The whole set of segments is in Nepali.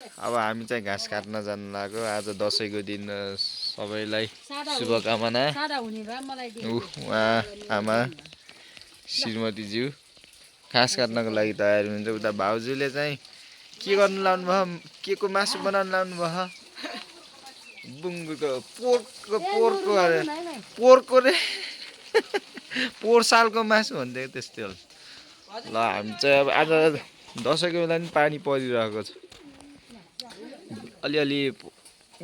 अब हामी चाहिँ घाँस काट्न जानु लाग्यो आज दसैँको दिन सबैलाई शुभकामना उहाँ आमा श्रीमतीज्यू घाँस काट्नको लागि तयारी हुन्छ उता भाउजूले चाहिँ के गर्नु लाउनु भयो के को मासु बनाउनु लाउनु भयो बुङ्गुको पोरको अरे पोरको रे पोहोर सालको मासु भन्थ्यो त्यस्तै हो ल हामी चाहिँ अब आज दसैँको बेला पनि पानी परिरहेको छ अलिअलि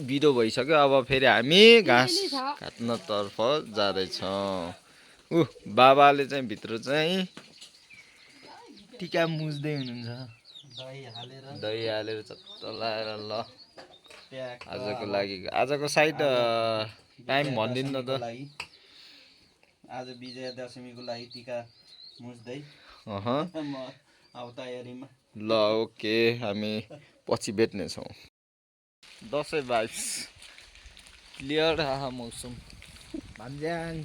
बिदो भइसक्यो अब फेरि हामी घाँस काट्नतर्फ जाँदैछौँ बाबाले चाहिँ भित्र चाहिँ टिका मुज्दै हुनुहुन्छ दही हालेर चट्ट लाएर ल आजको लागि आजको साइड टाइम भनिदिनु त आज विजया दशमीको लागि टिका मुज्दै अब तयारीमा ल ओके हामी पछि भेट्नेछौँ दसैँ भाइब्स क्लियर आहा मौसम भन्ज्याङ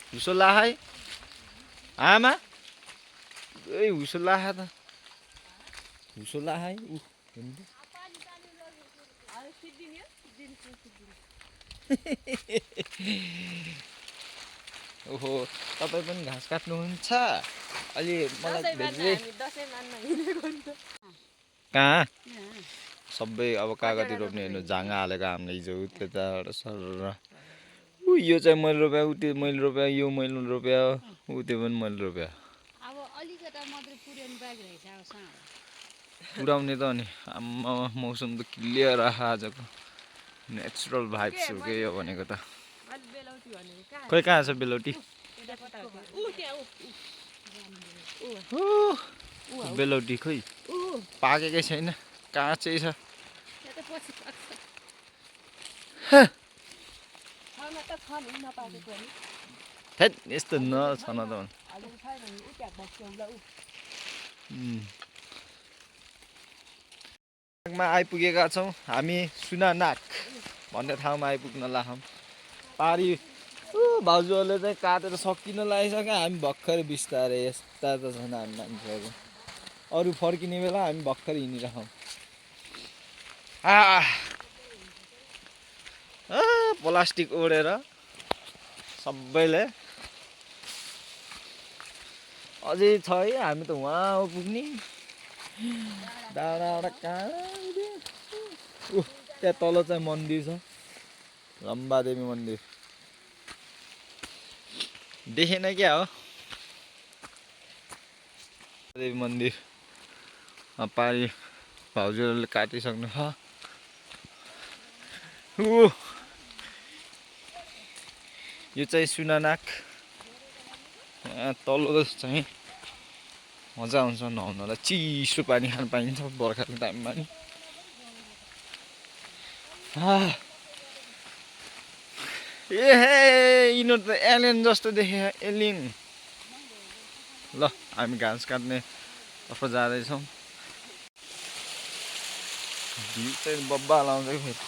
हुसो लाहाई आमा ए हुसो लाहा त हुसो लाहाई ओहो तपाईँ पनि घाँस काट्नुहुन्छ अलि मलाई भेट्दै कहाँ सबै अब कागती रोप्ने हेर्नु झाँगा हालेको हामीले हिजो त्यताबाट सर यो चाहिँ मैले रोप्या ऊ त्यो मैले रोप्या यो मैले रोप्या ऊ त्यो पनि मैले रोप्या पुऱ्याउने त अनि आम्मा मौसम त क्लियर आहा आजको नेचुरल भाइब्स हो के यो भनेको त खोइ कहाँ छ बेलौटी बेलौटी खोइ पाकेकै छैन काँचै छ हेट यस्तो नछन त आइपुगेका छौँ हामी सुनानाक भन्ने ठाउँमा आइपुग्न लाग्छौँ पारी भाउजूहरूले चाहिँ काटेर सकिन लागिसक्यो हामी भर्खर बिस्तारै यस्ता त छैन हामी मान्छेहरू अरू फर्किने बेला हामी भर्खर हिँडिरहेछौँ प्लास्टिक ओढेर सबैले अझै छ है हामी त उहाँ पुग्ने डाँडा कहाँ त्यहाँ तल चाहिँ मन्दिर छ रम्बादेवी मन्दिर देखेन क्या हो देवी मन्दिर पारी भाउजूहरूले काटिसक्नु छ यो चाहिँ सुनानाक तल्लो चाहिँ मजा आउँछ नुहाउनलाई चिसो पानी खान पाइन्छ बर्खाको टाइममा नि ए यिनीहरू त एलियन जस्तो देखे एलियन ल हामी घाँस काट्ने तर्फ जाँदैछौँ भ्यू चाहिँ बब्बा लाउँछ कि फेरि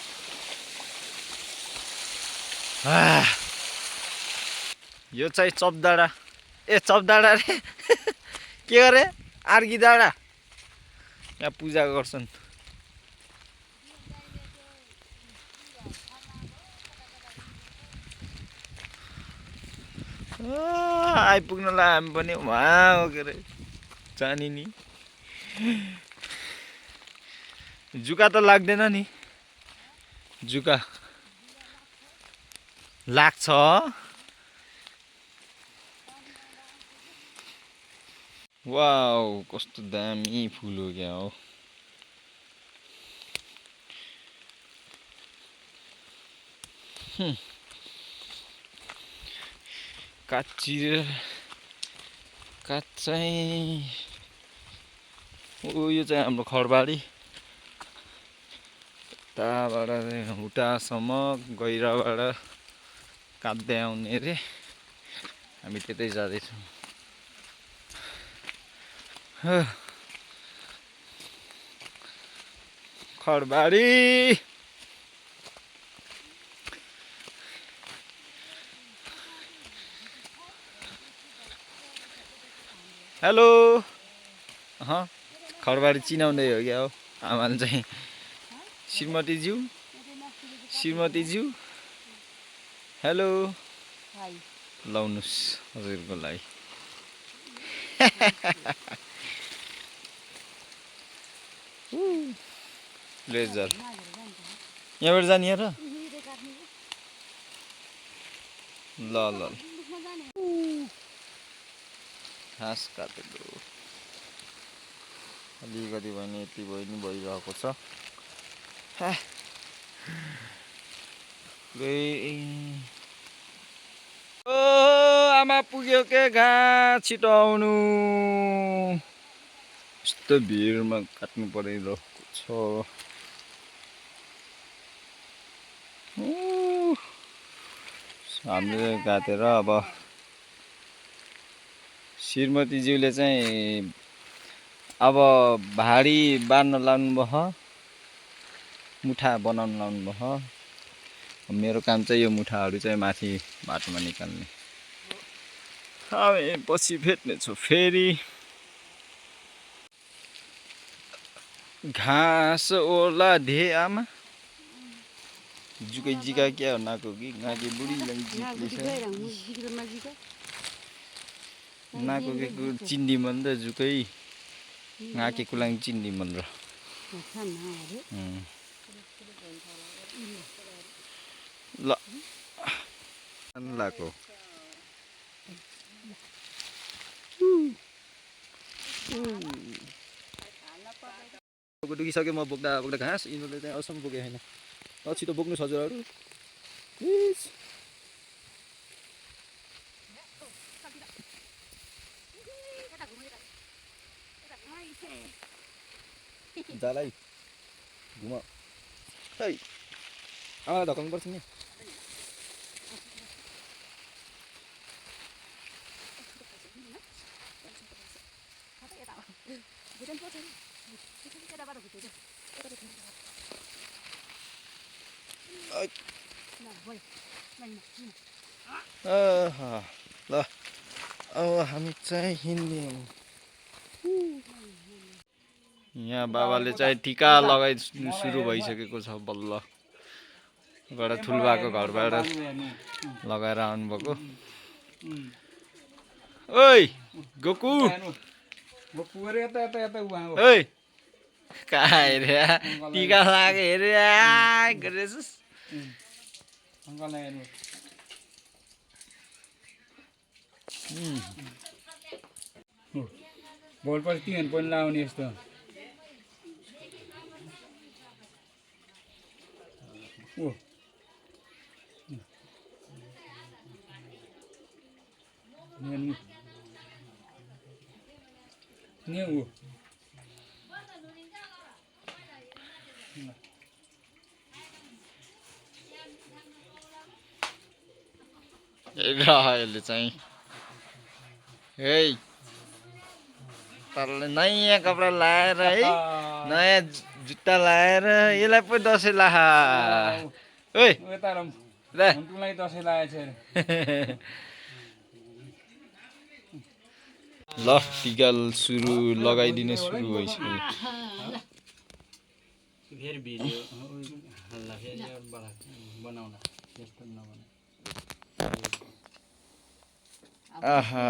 यो चाहिँ चपडाँडा ए चपडाँडा रे के गरे आर्की डाँडा यहाँ पूजा गर्छन् आइपुग्नलाई हामी पनि वहाँ के अरे जाने नि जुका त लाग्दैन नि जुका लाग्छ वाउ कस्तो दामी फुल हो क्या हो काठ चाहिँ यो चाहिँ हाम्रो खरबाडी यताबाट हुटासम्म गहिराबाट काट्दै आउने रे हामी त्यतै जाँदैछौँ खरबाडी हेलो घरबारी चिनाउँदै हो क्या हो आमाले चाहिँ श्रीमतीज्यू हेलो लाउनुहोस् हजुरको लागि लेजर यहाँबाट जाने र ल ल घाँस काटेको अलिकति भयो भने यति भयो नि भइरहेको छ ओ आमा पुग्यो के घाँस छिटो आउनु यस्तो भिडमा काट्नु परिरहेको छ हामीले काटेर अब श्रीमतीज्यूले चाहिँ अब भाडी बार्न लाउनु भयो मुठा बनाउन लाउनु भयो मेरो काम चाहिँ यो मुठाहरू चाहिँ माथि बाटोमा निकाल्ने हामी पछि भेट्नेछौँ फेरि घाँस ओला धे आमा जुकै जिका क्या हो नाको कि नाके बुढी नाको के चिन्डी मन र जुकै नाके कुलाङ चिन्डी मन र ल लाको डुकिसक्यो म बोक्दा बोक्दा घाँस यिनीहरूले चाहिँ अहिलेसम्म बोकेको छैन छिटो बोक्नुहोस् हजुरहरू प्लिज जालाई घुम है आमालाई धक्काउनु पर्छ नि ल अब हामी चाहिँ हिँड्यौँ यहाँ बाबाले चाहिँ टिका लगाइ सुरु भइसकेको छ बल्ल गएर ठुल्बाको घरबाट लगाएर आउनुभएको ओइ गोकु ओइ कहाँ हेरे टिका लागे हेरे गरेछस् भोलिपर्सि तिमीहरू पनि लाउने यस्तो अहिले चाहिँ है तरले नयाँ कपडा लाएर है नयाँ जुत्ता लाएर यसलाई पो दसैँ लाहा ओइ दसैँ लागेको ल टिका सुरु लगाइदिने सुरु भइसक्यो फेरि भिडियो हाल्दा फेरि बनाउँदा त्यस्तो नबनाऊ आहा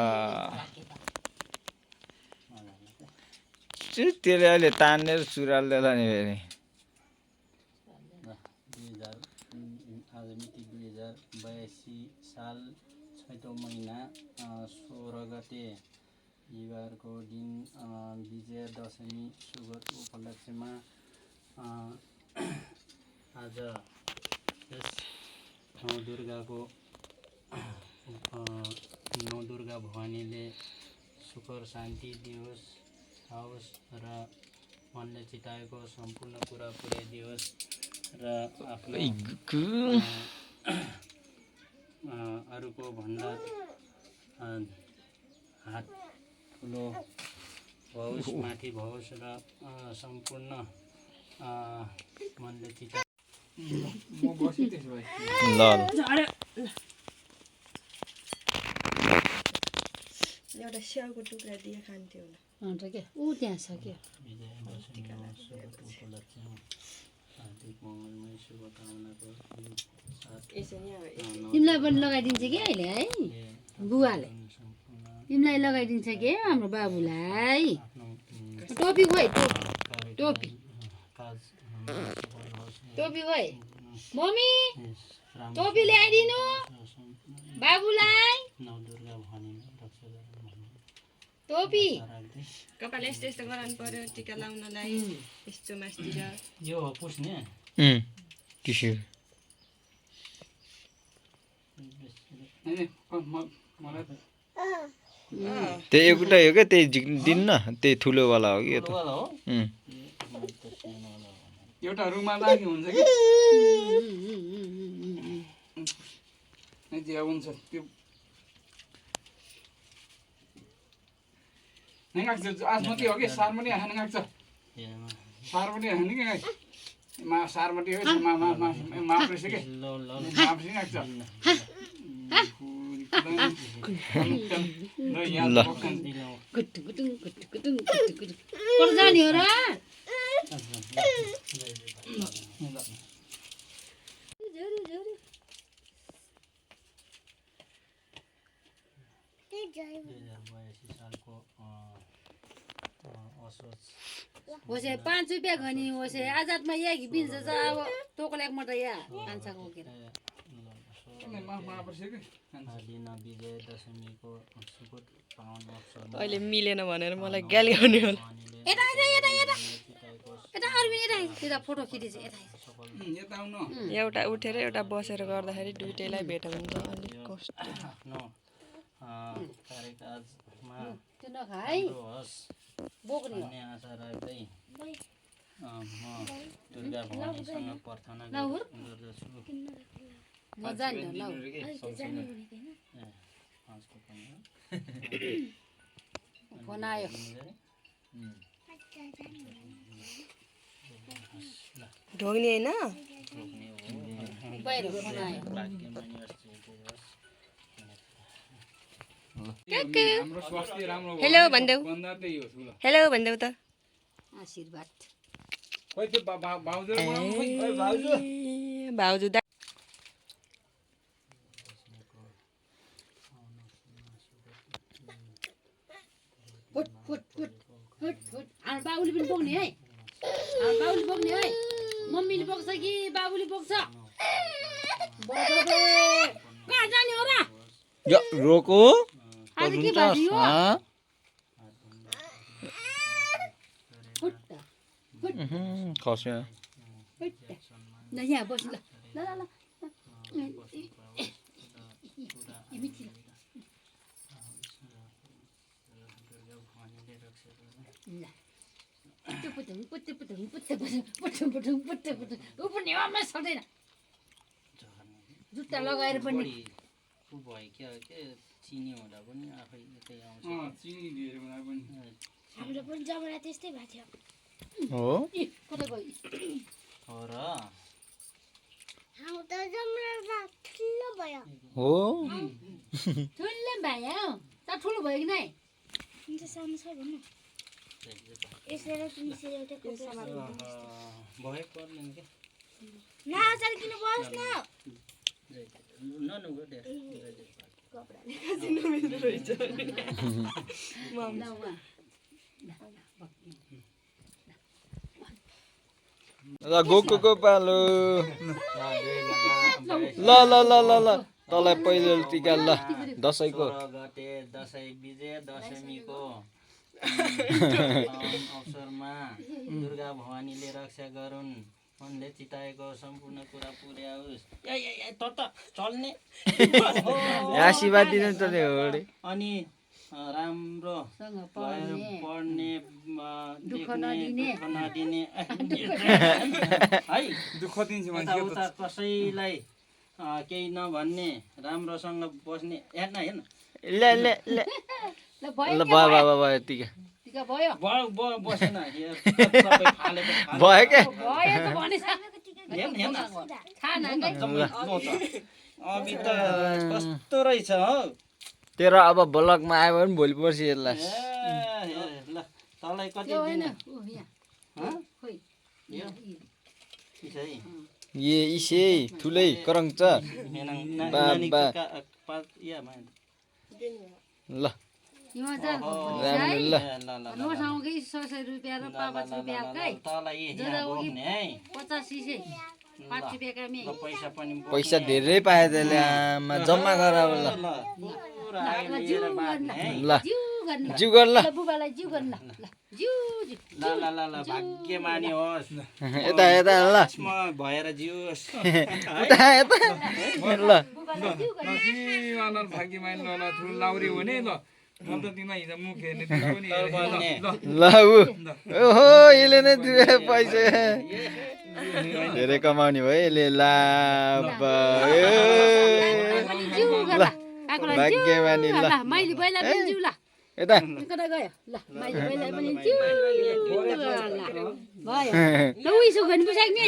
त्यसले अहिले तानेर चुराल्दै नि फेरि आज मिति 2082 साल 6औं महिना 16 गते बिहिबारको दिन विजया दशमी सुगत उपलक्ष्यमा आज यस नौ दुर्गा भवानीले सुखर शान्ति दियोस् आओस् र मनले चिताएको सम्पूर्ण कुरा पुर्याइदियोस् र आफ्नो अरूको भन्दा हात ठुलो भओस् माथि भओस् र सम्पूर्ण मनले चिता ल एउटा स्याउको टुक्रा दिए खान्थ्यो होला अन्त के ऊ त्यहाँ छ के विजय दशमीको शुभ उपलक्ष्यमा हार्दिक मङ्गलमय शुभकामनाको साथ यसरी अब तिमीलाई पनि लगाइदिन्छ कि अहिले है बुवाले तिमीलाई लगाइदिन्छ के हाम्रो बाबुलाई टोपी खोइ टोपी टोपी खोइ मम्मी टोपी ल्याइदिनु बाबुलाई नवदुर्गा भवानीले रक्षा गरून् भन्ने टोपी राख्दै कपाल यस्तो यस्तो गराउनु पर्यो टिका लाउनलाई यस्तो मासतिर यो हो पुस्ने टिस्यु मलाई त्यो एउटै हो क्या त्यही दिन्न त्यही ठुलोवाला हो कि यो त वाला हो एउटा रुमाल राखी हुन्छ कि जे हुन्छ त्यो नेगाक्छ आसमती हो कि सारमती हाने गाक्छ सारमती हाने कि मा सारमती हो मा मा मा मा प्रेस के ल ल मा प्रेस गाक्छ ल यहाँ बक्सन कुटु कुटु कुटु कुटु कुटु कुटु कता जाने हो र सालको असोज ओसे 5 रुपैयाँ घनी ओसे आजादमा एक बिन्छ छ अब टोकल्याक मट या कान्छाको के मा मा प्रेस के दिन विजय दशमीको सुकुट पावन अवसर अहिले मिलेन भनेर मलाई गाली गर्ने होला यता यता यता यता यता अरबिन यता यता फोटो खिचेछ यता यता आउन एउटा उठेर एउटा बसेर गर्दाखेरि दुइटैलाई भेट हुन्छ अलिक कष्ट आफ्नो कार्यकाजमा त्यो नखा है राम्रो होस् बोक्ने हो भन्ने आशा राख्दै म दुर्गा भवानीसँग प्रार्थना गर्दछु म जान्दिनँ ल फोन आयो ढोग्ने होइन बाहिर फोन आयो हाम्रो स्वास्थ्य राम्रो हेलो भनिदेऊ भन्दा त्यही हो ठुलो हेलो भनिदेऊ त आशीर्वाद खोइ त्यो भाउजू बनाउनु खोइ ओइ भाउजू भाउजू दा foot foot foot foot foot हाम्रो बाबुले पनि बोक्ने है हाम्रो बाबुले बोक्ने है मम्मीले बोक्छ कि बाबुले बोक्छ कहाँ जाने हो र रोको आज के बाजी हो फुट फुट खस्यो फुट ल यहाँ बस ल ल ल ल जुत्ता लगाएर पनि ऊ भयो के चिनी हुँदा पनि आफै यतै आउँछ चिनी दिएर हुँदा पनि हाम्रो पनि जमाना त्यस्तै भएको थियो हो कता गयो हो र हाम्रो त जमाना ठुलो भयो हो ठुलो भयो त ठुलो भयो कि नै अन्त सानो छ भन्नु यसरी मिसेर एउटा कपडा भए पर्दैन के नआचार किन बस् न ननुगो धेरै ल गएको पालो ल ल ल ल ल तँलाई पहिलो टिका ल दसैँको गते दसैँ विजय दशमीको अवसरमा दुर्गा भवानीले रक्षा गरून् मनले चिताएको सम्पूर्ण कुरा पुर्याओस् चल्ने आशीर्वाद दिनु त नि हो अनि राम्रो भएर पढ्ने देख्ने दुःख नदिने है दुःख दिन्छ मान्छे यताउता कसैलाई केही नभन्ने राम्रोसँग बस्ने हेर्न हेर्न ल ल ल ल भयो ल भयो टिका टिका भयो बसेन सबै फालेको भयो क्या भयो त भनेछ हेर्न हेर्न थाहा नगई अबि त कस्तो रहेछ हौ तेरो अब ब्लगमा आयो भने भोलि पर्सि यसलाई ल तँलाई कति त्यो होइन दिन ऊ यहाँ हँ? खोइ यो के छ है इसे ठुलै करङ्च बाबा ल यो हजार राम्रो ल नोसँगै 100 रुपियाँ र 5 रुपियाँकै तँलाई जरा उगी है 50 सिसे 5 रुपियाँका मे पैसा पनि पैसा धेरै पायो त्यसले आमा जम्मा गर अब ल जिउ गर्न ल जिउ गर्न जिउ गर ल ल बुबालाई जिउ गर्न ल जिउ जिउ ल ल ल ल भाग्यमानी होस् यता यता ल म भएर जियोस् उता यता ल बुबालाई जिउ गर्न भाग्यमानी ल ठुलो लाउरी हुने ल म त तिमीलाई हिजो मुख हेर्ने तिमी पनि हेरेको ल ल ओहो यसले नै दियो पैसा धेरै कमाउने भयो यसले ला जिउ गर्न काकोलाई जिउ भाग्यमानी ल ल माइली बैला पनि जिउ ल यता कता गयो ल माइली बैला पनि जिउ ल भयो ल उइसो गर्नु पुसाक नि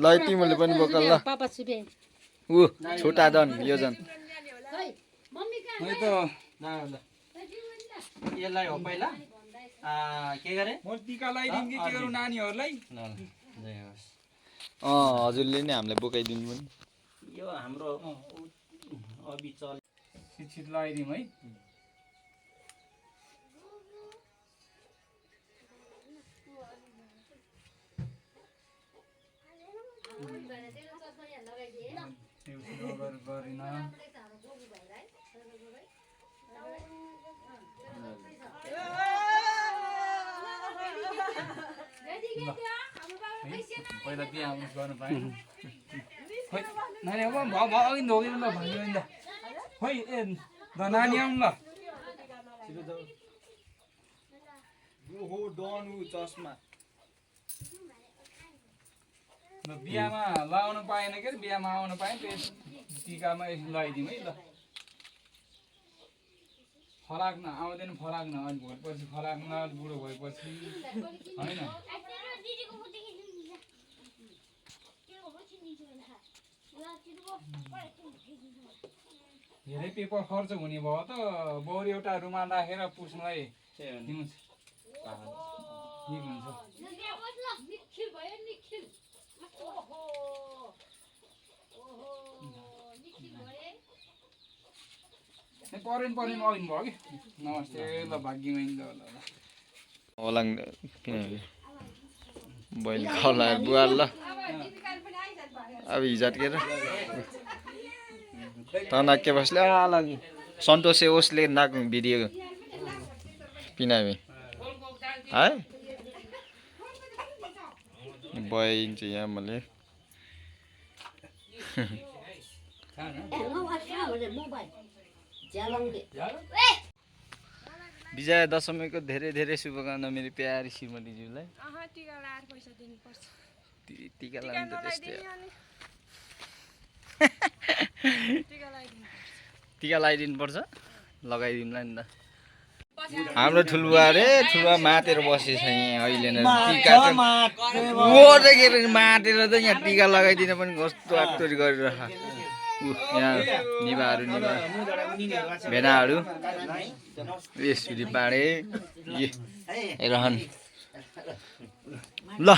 ल तिमीले पनि बोक ल 5 रुपियाँ ऊ छोटा दन यो जन खै मम्मी कहाँ है त यसलाई हो पहिला के गरे म टिका लगाइदिउँ कि के गरौँ नानीहरूलाई ल जय होस् हजुरले नै हामीलाई बोकाइदिनु पनि यो हाम्रो अविचल शिक्षित लगाइदिउँ है गरिन पहिला बिहा गर्नु पाएँ खोइ नानी अब अघि धोगिनु ल भन्यो नि त खोइ ए ल नानी आउनु ल ल बिहामा लगाउनु पाएन के अरे बिहामा आउनु पाएँ त्यस टिकामा लगाइदिउँ है ल फलाक्न आउँदैन फलाक्न अनि भोलिपछि फलाक्न बुढो भएपछि होइन धेरै पेपर खर्च हुने भयो त बरु एउटा रुमाल राखेर पुस्नलाई दिनु ठिक हुन्छ परेन अघि भयो कि नमस्ते ल भाग्यमानी ल ल ओलाङ किनभने बैल खलाएर बुवा ल अब हिजोकेर तनाके बसले लागि सन्तोषे ओसले नाक भिडियो पिनामी है बइन्छ यहाँ मैले विजया दशमीको धेरै धेरै शुभकामना मेरो प्यारी श्रीमतीज्यूलाई टिका लाउनु त त्यस्तै टिका लगाइदिनु पर्छ लगाइदिउँला नि त हाम्रो ठुलबुवा रे ठुलबुवा मातेर बसेछ यहाँ अहिले नै टिका ओटेर मातेर त यहाँ टिका लगाइदिन पनि कस्तो आक्तोरी गरिरह यहाँ निभाहरू भेनाहरू यसरी पाडे रहन ल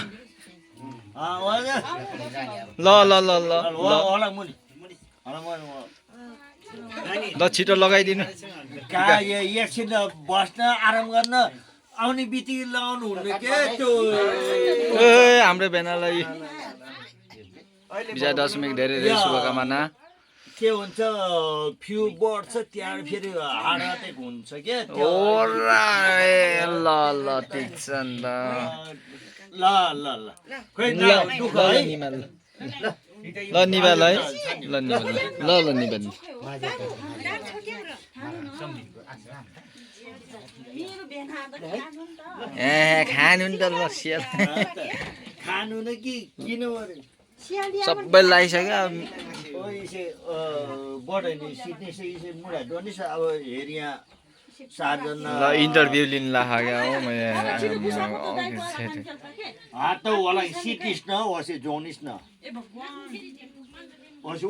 ल ल ल ल ल छिटो लगाइदिनु एकछिन बस्न आराम गर्न आउने बित्तिकै लगाउनु हुने के त्यो ए हाम्रो भेनालाई विजया दशमीको धेरै धेरै शुभकामना के हुन्छ फ्यु बढ्छ त्यहाँ फेरि हार्ट अट्याक हुन्छ के ल ल ठिक छ नि त ल ल ल खोइ दुःख है ल निभाल है ल निभाल ल ल निभाल ए खानु नि त ल सियाल खानु न कि किन सबै लगाइसक्यो बढ्यो नि सिट्ने इसे मुढा डोनी छ अब हेरि यहाँ सातजना ल इन्टरभ्यू लिन लाग्यो हो मैले हात त होला सिटिस् न वसे जोनिस् न वसे ओ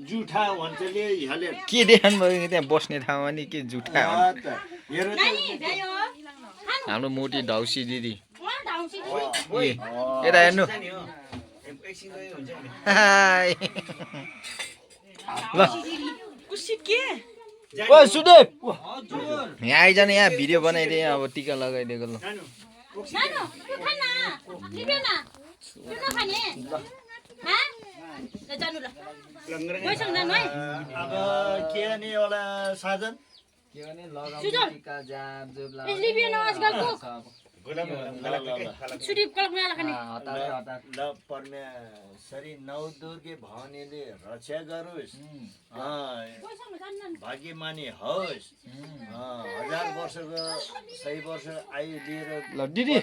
जुठा भन्छले हेले के देखाउनु भयो त्यहाँ बस्ने ठाउँमा नि के जुठा हेर हाम्रो मोटी ढौसी दिदी ढाउँसी यता हेर्नु हाय। ल ओ सुदेव यहाँ आइज न यहाँ भिडियो बनाइदिए अब टिका लगाइदिएको ल नानु त्यो खान लिबेन त्यो नखाने हा ल जानु ल पैसा जानु है अब के गर्ने एउटा साधन सुजल ए लिबेन आजकल को छुरी कलक नला खाने ल परमेश्वरी नौ दुर्गे भवानीले रक्षा गरोस् पैसा जान्न भाग्यमानी होस् 1000 वर्षको 100 वर्ष आयु लिएर ल दिदी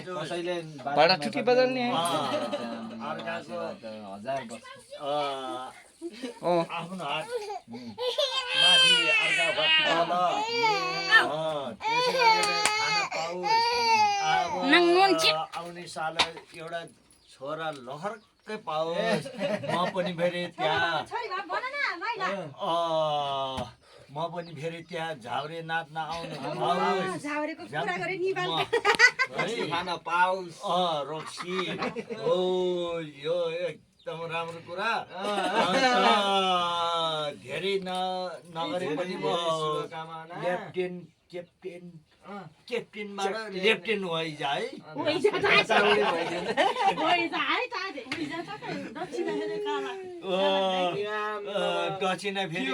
भाडा ठुकी बजाल्ने अर्काको आफ्नो हात माथि अर्का तल त्यसै गरेर खान पाओस् आउने साल एउटा छोरा लहरकै पाओस् म पनि फेरि त्यहाँ झाउरे नाच्न आउनु खान पाओस् रोक्सी हो यो एकदम राम्रो कुरा धेरै नगरे पनि म क्याप्टेनबाट लेफ्टेन भइजा है दक्षिणा फेरि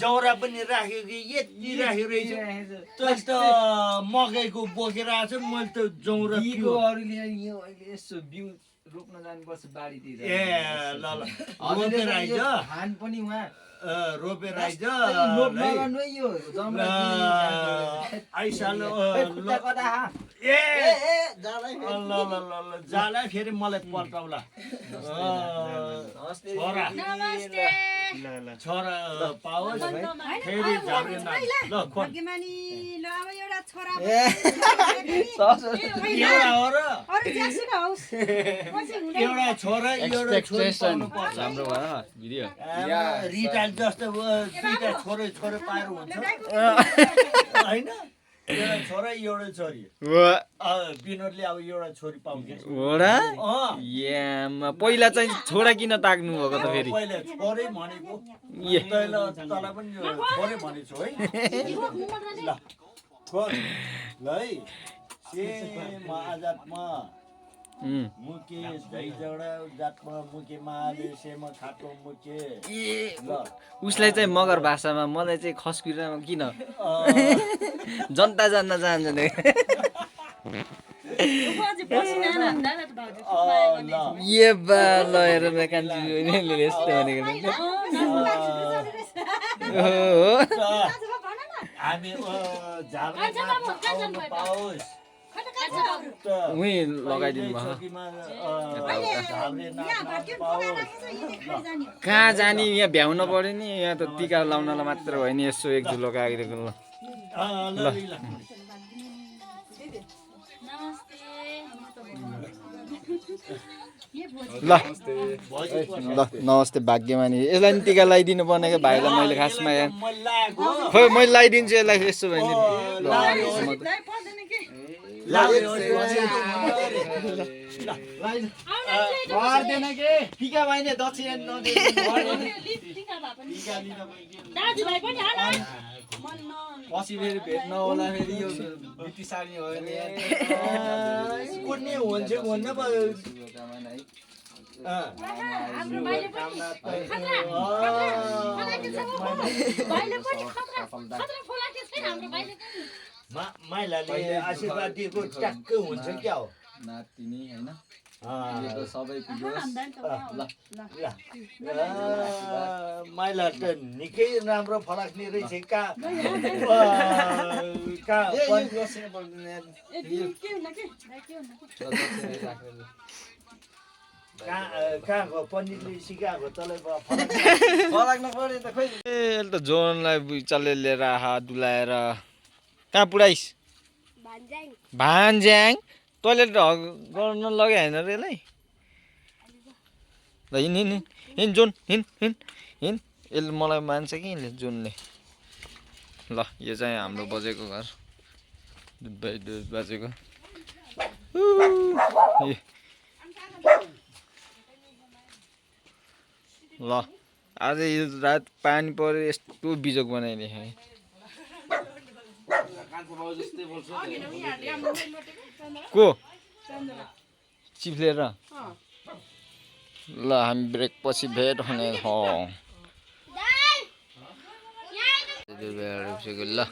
जौरा पनि राख्यो कि यति राख्यो रहेछ त्यस्तो मकैको बोकेर आएको छ मैले त जौरा रोप्न जानुपर्छ बारीतिर ए ल रोपेर आइज धान पनि उहाँ रोपेर आइज आइसाल ए ल जाला फेरि मलाई पर्टाउला छोरा पाओस् फेरि झाउरे नाच ल एउटा हो र एउटा छोरा एउटा छोरी पाउनु पर्छ राम्रो भयो भिडियो रिटायर जस्तो दुईटा छोरा पाएर हुन्छ होइन एउटा छोरा एउटा छोरी विनोदले अब एउटा छोरी पाउँछ हो र पहिला चाहिँ छोरा किन ताक्नु भएको त फेरि पहिला छोरै भनेको तँलाई पनि छोरै भनेको छु है ल छोर ल है सेम आजादमा मुकेश धैजौडा जातमा मुके माले सेम खाटो मुके उसलाई चाहिँ मगर भाषामा मलाई चाहिँ खस्कुरामा किन जनता जान्न चाहन्छ नि ये बा ल हेर न कान्छीले यस्तो भनेको हामी झार्न पाओस् उही लगाइदिनु भयो कहाँ जाने यहाँ भ्याउन पर्यो नि यहाँ त टिका लाउनलाई मात्र भयो नि यसो एक झुलो लगाइदिएको ल ल नमस्ते भाग्यमानी यसलाई नि टिका लगाइदिनु पर्ने क्या भाइलाई मैले खासमा खोइ मैले लगाइदिन्छु यसलाई यसो भने टिका भाइले दक्षिण पछि फेरि भेट्न होला फेरि यो बिटी सार्ने हो भने कुर्ने हुन्छ भन्न माइलाले आशीर्वाद दिएको ट्याक्कै हुन्छ क्या हो नातिनी होइन सबै माइला त निकै राम्रो फलाक्ने रहेछ कहाँको पण्डितले सिकाएको तँलाई फलाक्न पर्यो त खोइ त जोनलाई चल्ले लिएर हात डुलाएर कहाँ पुऱ्याइस् भान्ज्याङ टोइलेट गर्न लग्यो होइन र यसलाई ल हिँड हिँड हिँड हिँड जोन हिँड हिँड हिँड यसले मलाई मान्छ कि यसले जोनले ल यो चाहिँ हाम्रो बजेको घर दुध बाजेको ल आज यो रात पानी पऱ्यो यस्तो बिजोग बनाइदिए को चिप्लेर ल हामी ब्रेक पछि भेट हुने छौँ ल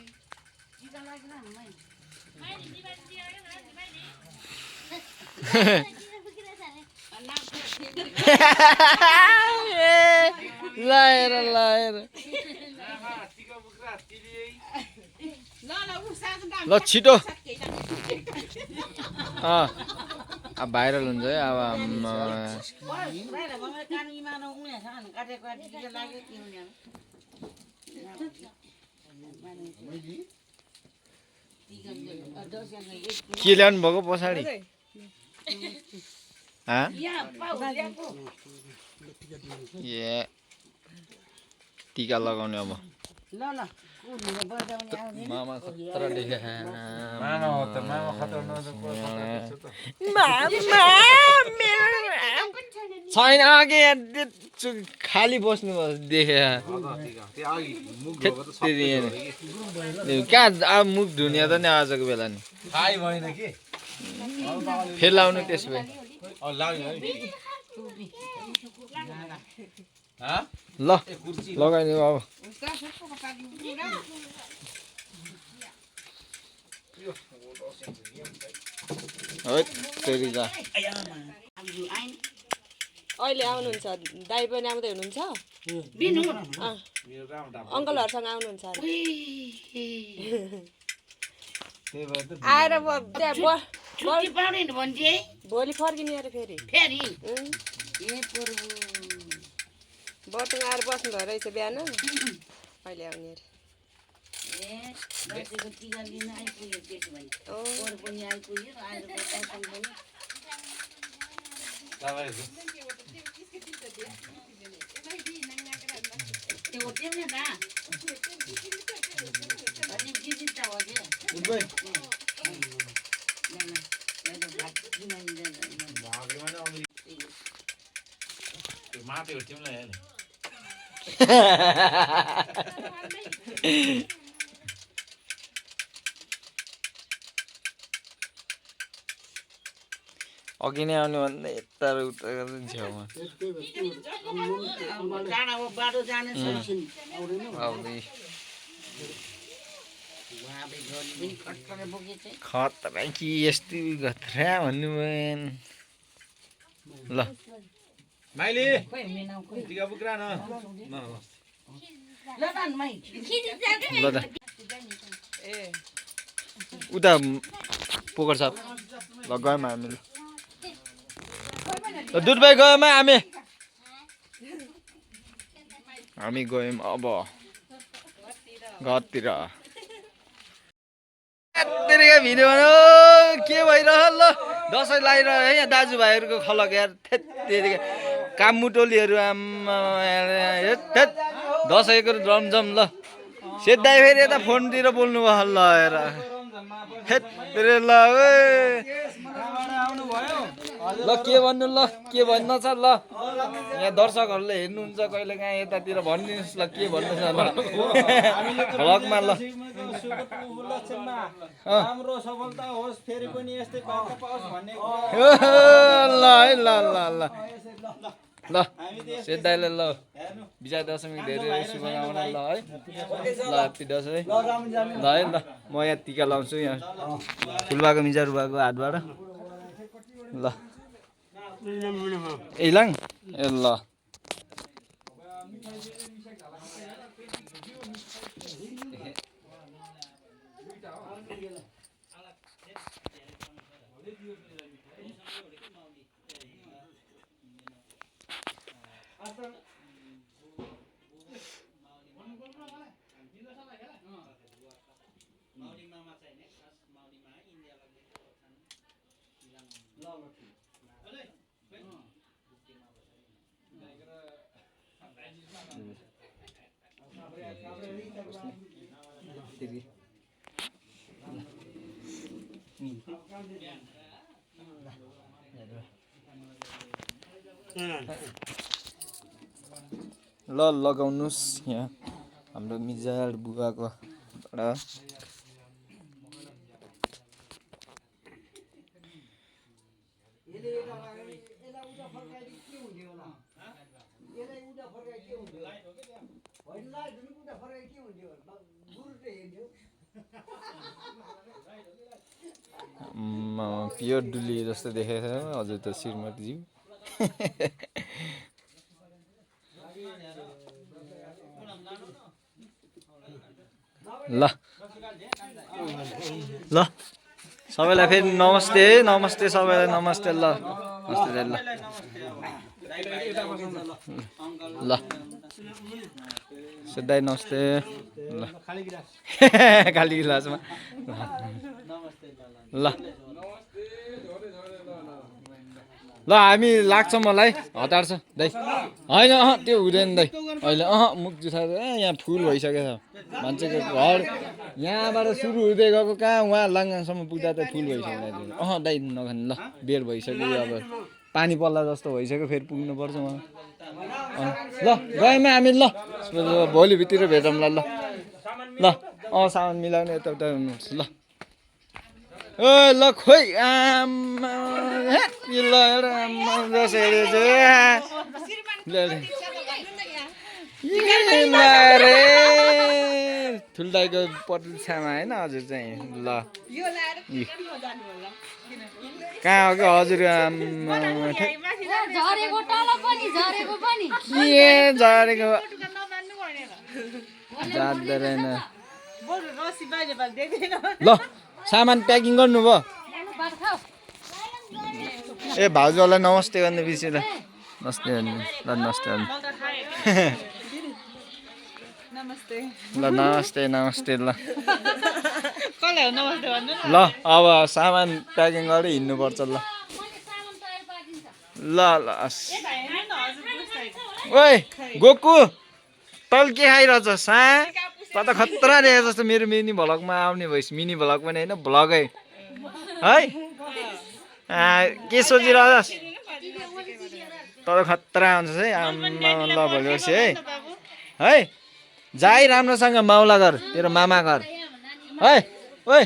लाएर लाएर ल छिटो अब भाइरल हुन्छ है अब के ल्याउनु भएको पछाडि ए टिका लगाउने अब मामा खतरा छैन अघि खाली बस्नु देखे कहाँ अब मुख धुनिया त नि आजको बेला नि फेरि लाउनु त्यसो भए ल लगाइदिनु अब अहिले आउनुहुन्छ दाइ पनि आउँदै हुनुहुन्छ अङ्कलहरूसँग आउनुहुन्छ आएर भोलि फर्किने अरे फेरि बटुङ आएर बस्नु भयो रहेछ बिहान अहिले आउने अघि नै आउने भन्दा यता र उता गर्दै छेउमा खतरा कि यस्तो खतरा भन्नु भएन ल माइली टिका बुक्रा न ल त उता पोखर साप ल गयौँ हामी ल दुधबाई गयौँ हामी गयौँ अब घरतिर भिडियो के भइरह ल दसैँ लगाइरह है यहाँ दाजुभाइहरूको खलक यार त्यतिकै काममुटोलीहरू आम्मा दसैँको रमझम ल सेद्दाइ फेरि यता फोनतिर बोल्नु भयो ल हेर ल ल के भन्नु ल के भन्न छ ल यहाँ दर्शकहरूले हेर्नुहुन्छ कहिले काहीँ यतातिर भनिदिनुहोस् ल के भन्नु छ ल भ्लगमा ल राम्रो सफलता होस् फेरि पनि यस्तै बाटो पाओस् भन्ने ल है ल ल ल ल सेद्दाइले ल विजया दशमी धेरै शुभकामना ल है ल ह्याप्पी दसैँ ल है ल म यहाँ टिका लाउँछु यहाँ फुलबाको मिजारुबाको हातबाट ल ए लाङ ए ल हेत्तेरी ल लगाउनुहोस् यहाँ हाम्रो मिजाड बुवाकोबाट प्योर डुली जस्तो देखेको छ हजुर त श्रीमतीज्यू ल ल सबैलाई फेरि नमस्ते नमस्ते सबैलाई नमस्ते ल नमस्ते ल ल सिधै नमस्ते ल खाली गिलासमा ल ल हामी लाग्छ मलाई हतार छ दाइ होइन त्यो हुँदैन दाइ अहिले मुख जुठाएर यहाँ फुल भइसकेको छ मान्छेको घर यहाँबाट सुरु हुँदै गएको कहाँ उहाँ लाङसम्म पुग्दा त फुल भइसक्यो दाइ नखाने ल बेर भइसक्यो अब पानी पर्ला जस्तो भइसक्यो फेरि पुग्नुपर्छ उहाँ ल गयौँ हामी ल भोलिभित्र भेटौँला ल ल सामान मिलाउने यताउता हुनुहुन्छ ल ओ ल खोइ आमा ल एउटा ठुल्दाईको पत्लिछामा होइन हजुर चाहिँ ल कहाँ हो कि हजुर के झरेको जाँदैन ल सामान प्याकिङ गर्नुभयो ए भाउजूलाई नमस्ते गर्ने बिर्सेर नमस्ते भन्नु ल नमस्ते भन्नु ल नमस्ते नमस्ते ल ल अब सामान प्याकिङ गरेर हिँड्नुपर्छ ल ल ल ओइ गोकु तल के खाइरहेछ सा त खतरा रहेछ जस्तो मेरो मिनी भ्लगमा आउने भइस मिनी भ्लग पनि होइन भ्लगै है के सोचिरहेछस् तर खतरा हुन्छ है आमा ल भोलिपछि है जाई राम्रोसँग माउला घर तेरो मामा घर है ओइ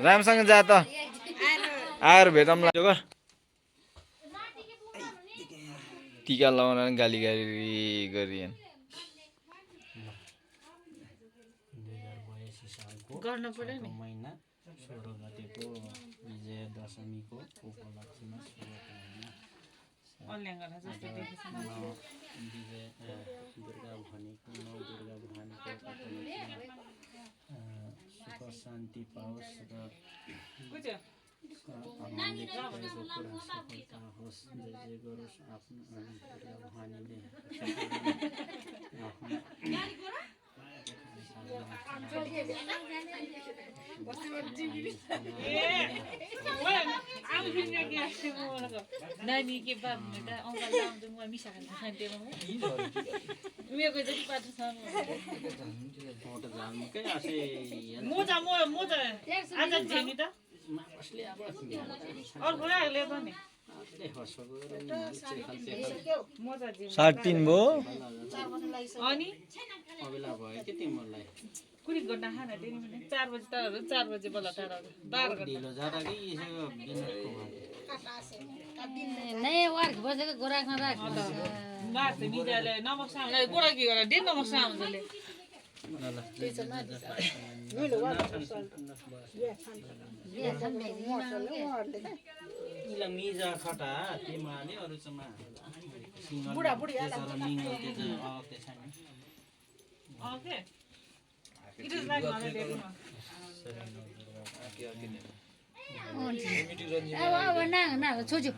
राम्रोसँग जा त आएर भेटौँला टिका लगाउन गाली गाली गरिएन 2082 सालको महिना 16 गतेको विजयादशमीको उपलक्ष्यमा दुर्गा भनेको नौ दुर्गा भनेको सुख शान्ति पाओस् र सफलता होस् जे गरोस् आफ्नो दुर्गा भवानीले नानी के बाप बेटा अंकल लाउँ त म मिसा खान्थे म मेरो जति पाठ छ फोटो झाल्मुकै आसे मोजा मोजा आज जेनी त मासले अब और बुढाहरूले पनि मोजा जेनी 3:30 भयो अनि अबेला भयो के तिमीलाई कुनै घटना खान दिने 4 बजे तारहरु 4 बजे बल्ल तारहरु 12 घण्टा ढिलो जाँदा कि यसो नयाँ वर्क बजेको गोराखमा राख मार्छ मिजाले नमस्कारलाई गोरा के गरेर दिन नमस्कार हुँदैले मिजा खटा तिमीले अरु चमा बुढा बुढी okay it is like holiday अब ना छोजु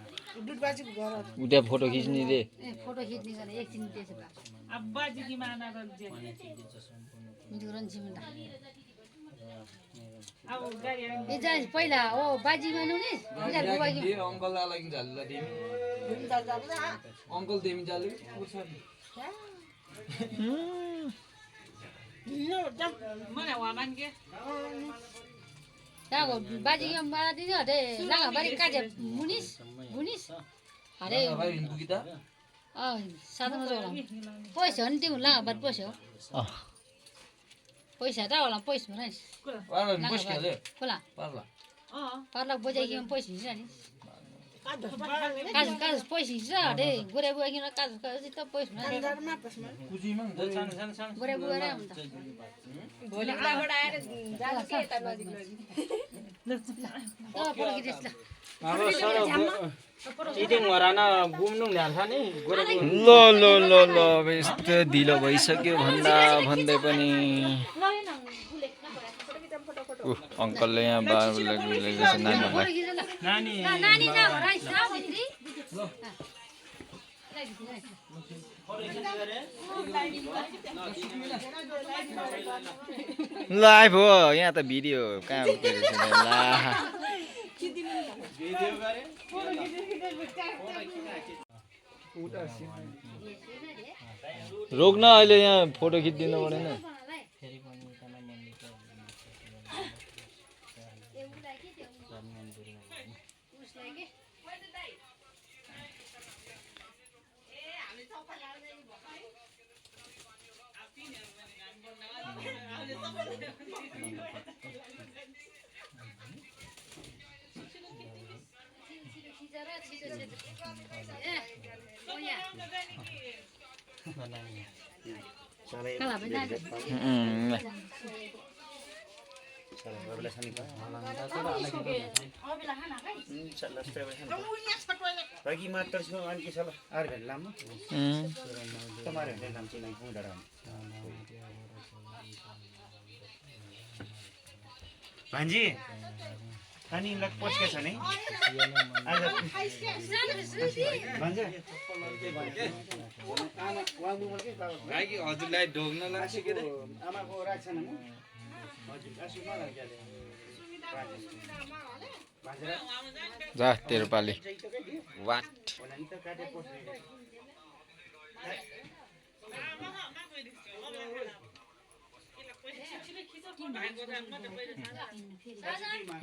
उता फोटो खिच्ने रे फोटो खिच्ने गर्ने एकछिन त्यसो भए अब बाजी की माना रजे जुरन छिमन्दा अब गाडी ए जा पहिला ओ बाजी मानु नि बिचार बुबाजी अंकललाई लागि झाल्ला दिमी अंकल देमी जाले मलाई वामान के Tahu baju yang mana ini ada, laga bari kaje munis, ada. भाइ Hindu Gita Satu macam orang. Pois nanti ulang abad pois yo. Pois ada orang pois mana? वाला पुष के ले Kula, पार्ला parla bojai yang pois ni ni. Kasus pois ni ada. Gure buat yang kasus itu pois mana? कुजीमा Gure buat apa? Oh, pergi di sana. अब सर चिटिङ हरान घुम्नु ल्यान्छ नि गोरेको ल ल ल ल अब यस्तो ढिलो भइसक्यो भन्दै पनि अङ्कलले यहाँ बाबुलाई गुलेको छ नानीहरूलाई Pergi di sana. नानी Nani nak orang Islam ini? Live हो यहाँ त भिडियो कहाँ उठेको छ ला रोक्न अहिले यहाँ फोटो खिचिदिनु परेन फेरि पनि उतामा मन्दिरको Kalau benar. बाकी मात्र छ अनि के छ ल 8 घण्टा लामो तपाईहरुले नाम चाहिँ नाम डाँडा भान्जी अनि लक पस्के छ नि आज भन्छ गाईकी हजुरलाई ढोग्न लाग्छ के रे आमाको राख्छ न हजुर आसु मलाई के जा तेरो पाली वाट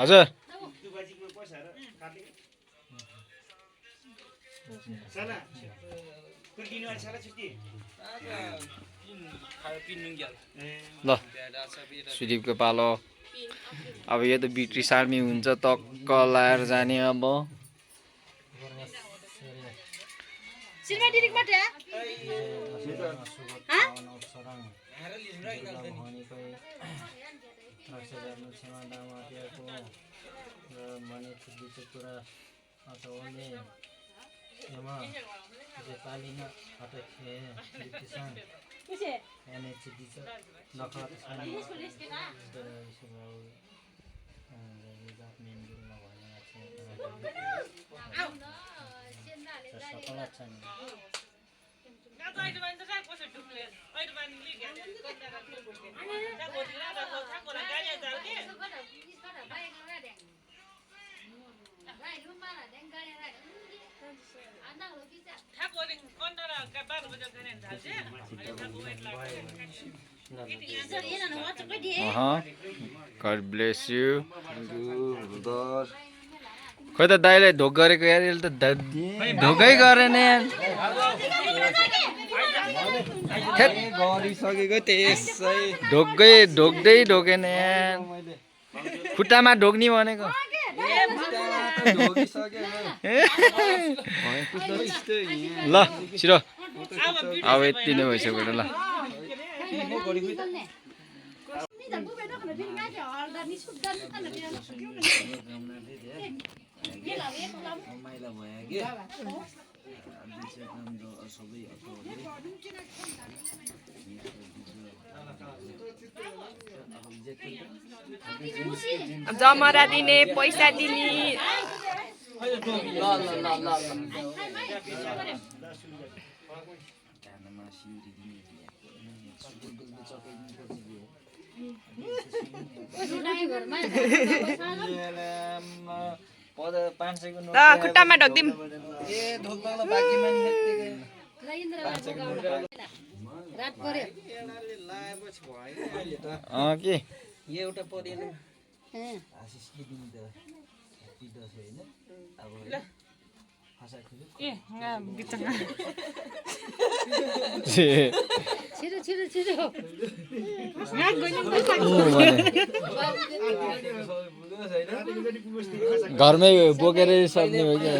हजुर साला कुर्किनु आछ साला छुट्टी ल सुदीपको पालो अब यो त ब्रिटिस आर्मी हुन्छ टक्क लाएर जाने अब Silma dirik mata. God bless you. खोइ त दाइलाई ढोक गरेको यार यसले त ढोकै गरेन यार गरिसकेको त्यसै ढोक्दै ढोकेन यार खुट्टामा ढोक्ने भनेको ल छिरो अब यति नै भइसक्यो ल जमरा दिने पैसा दिने खुट्टामा ढोक्दिम रात पर्यो के एउटा परेन आशिष के दिनु त ह्याप्पी दसैँ होइन अब छिटो छिटो छिटो घरमै बोकेर सक्ने हो कि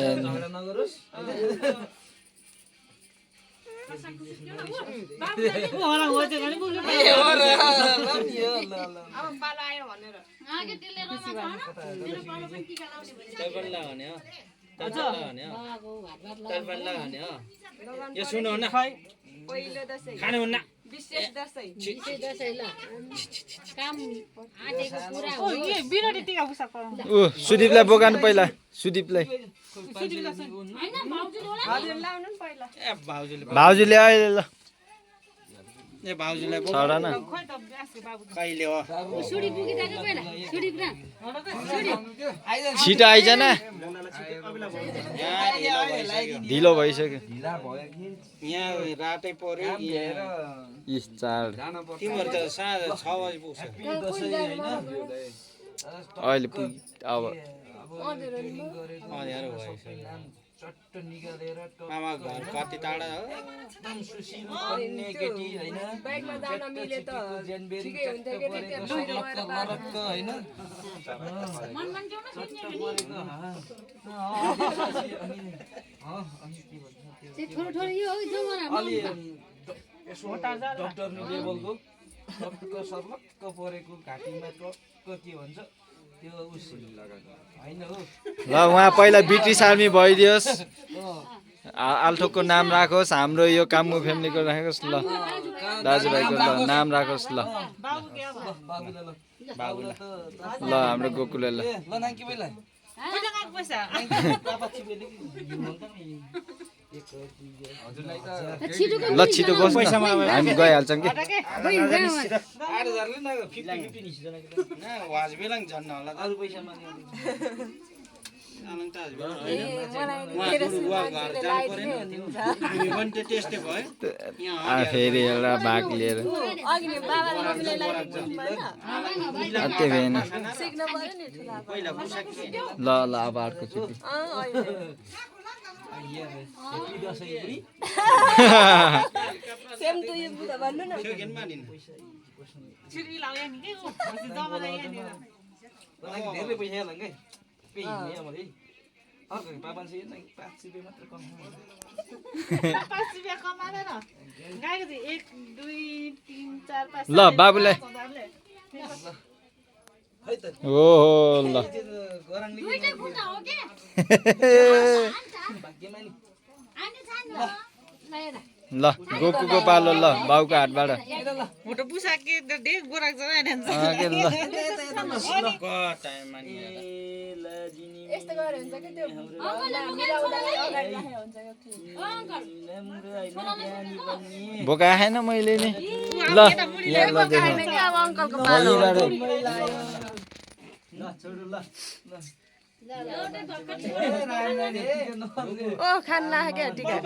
यो सुन न खानुहुन्न विशेष दसैँ ल काम आँटेको पुरा हो ऊ सुदीपलाई बोकानु पहिला सुदीपलाई भाउजूले अहिले ल ए भाउजूलाई छोडा न कहिले हो सुडी पुगिरहेको पहिला सुडी पुरा छिटो आइज न ढिलो भइसक्यो यहाँ रातै पर्यो इस चाड तिमीहरू त 6 बजी पुग्छ अहिले अब अँध्यारो भइसक्यो मामा घर कति टाढा हो एकदम सुसिलो पढ्ने केटी होइन बाइकमा जान मिले त ठिकै हुन्थ्यो केटी होइन थोरो थोरो यो अलि डक्टर लेभलको टक्क सर्लक्क परेको घाँटीमा टक्क के भन्छ त्यो उस होइन हो ल उहाँ पहिला ब्रिटिस आर्मी भइदियोस् आल्थोकको नाम राखोस् हाम्रो यो कामु फ्यामिलीको राखोस् ल दाजुभाइको ल नाम राखोस् ल ल हाम्रो गोकुले ल ल नाङ्की पहिला ल छिटो बस्नु न, हामी गइहाल्छौँ कि 8,000 ले 50-50 निस्किन्छ वाजबेला झन् होला अरु पैसा माग्नु अनन्त टेस्टै भयो फेरि एउटा भाग लिएर त्यही भएन ल ल अब अर्को चोटि धेरै पैसा लाग्छ अर्को 500 रुपियाँ मात्र कम 5 रुपियाँ कमाएर गाईको चाहिँ 1 2 3 4 5 ल बाबुलाई ओ ल ल गोकुको पालो ल बाउको हातबाट मोटो पुसाके दे गोराक जरा ल टाइममा नि यस्तो गरे हुन्छ के त्यो मिलाउँदै अगाडि राखे हुन्छ बोका आएन मैले नि ल यहाँ ल ओ खान ला क्या टिका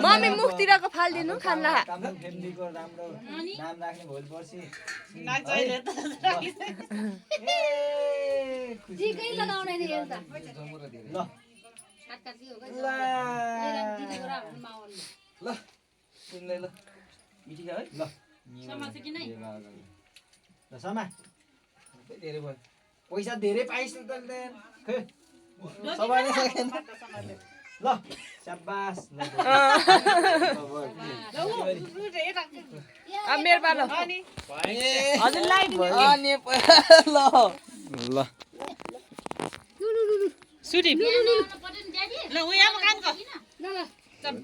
मम्मी मुखतिरको फाल्दिनु खान ला फ्यामिलीको राम्रो नाम राख्ने भोलि पर्सि ठिकै लगाउने नि एउटा ल ल तिमीलाई ल मिठी खा है ल समाज किन ल समा धेरै भयो पैसा धेरै पाइस् त सबैले सकेन ल शाबास मेरो पालो हजुरलाई ल सुडी ल उयामा कानको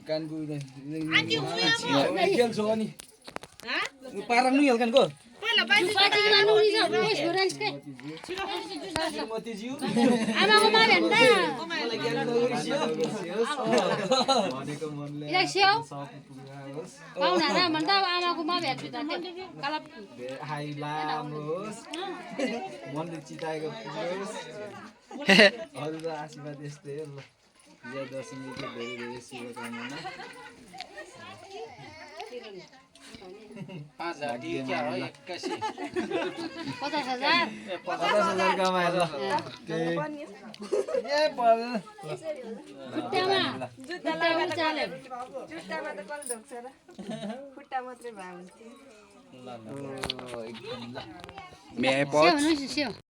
कानको आन्टी उयामा खेल्छु अनि हा पारा नु हेल्कानको पहिला बाइस श्रीमतीज्यू आमाको मा भन्दा भनेको मनले इलेक्सन पाउना र भन्दा आमाको मा भेट्छु त कलप हाई लामोस् मनले चिताएको पुगोस् अरूको आशीर्वाद यस्तै हो ल विजय दशमीको धेरै धेरै शुभकामना 5,000 दियो क्या हो 81 50,000 50,000 कमाएर खुट्टामा चाल्यो म्याए स्याउ भन्नुहोस् स्याउ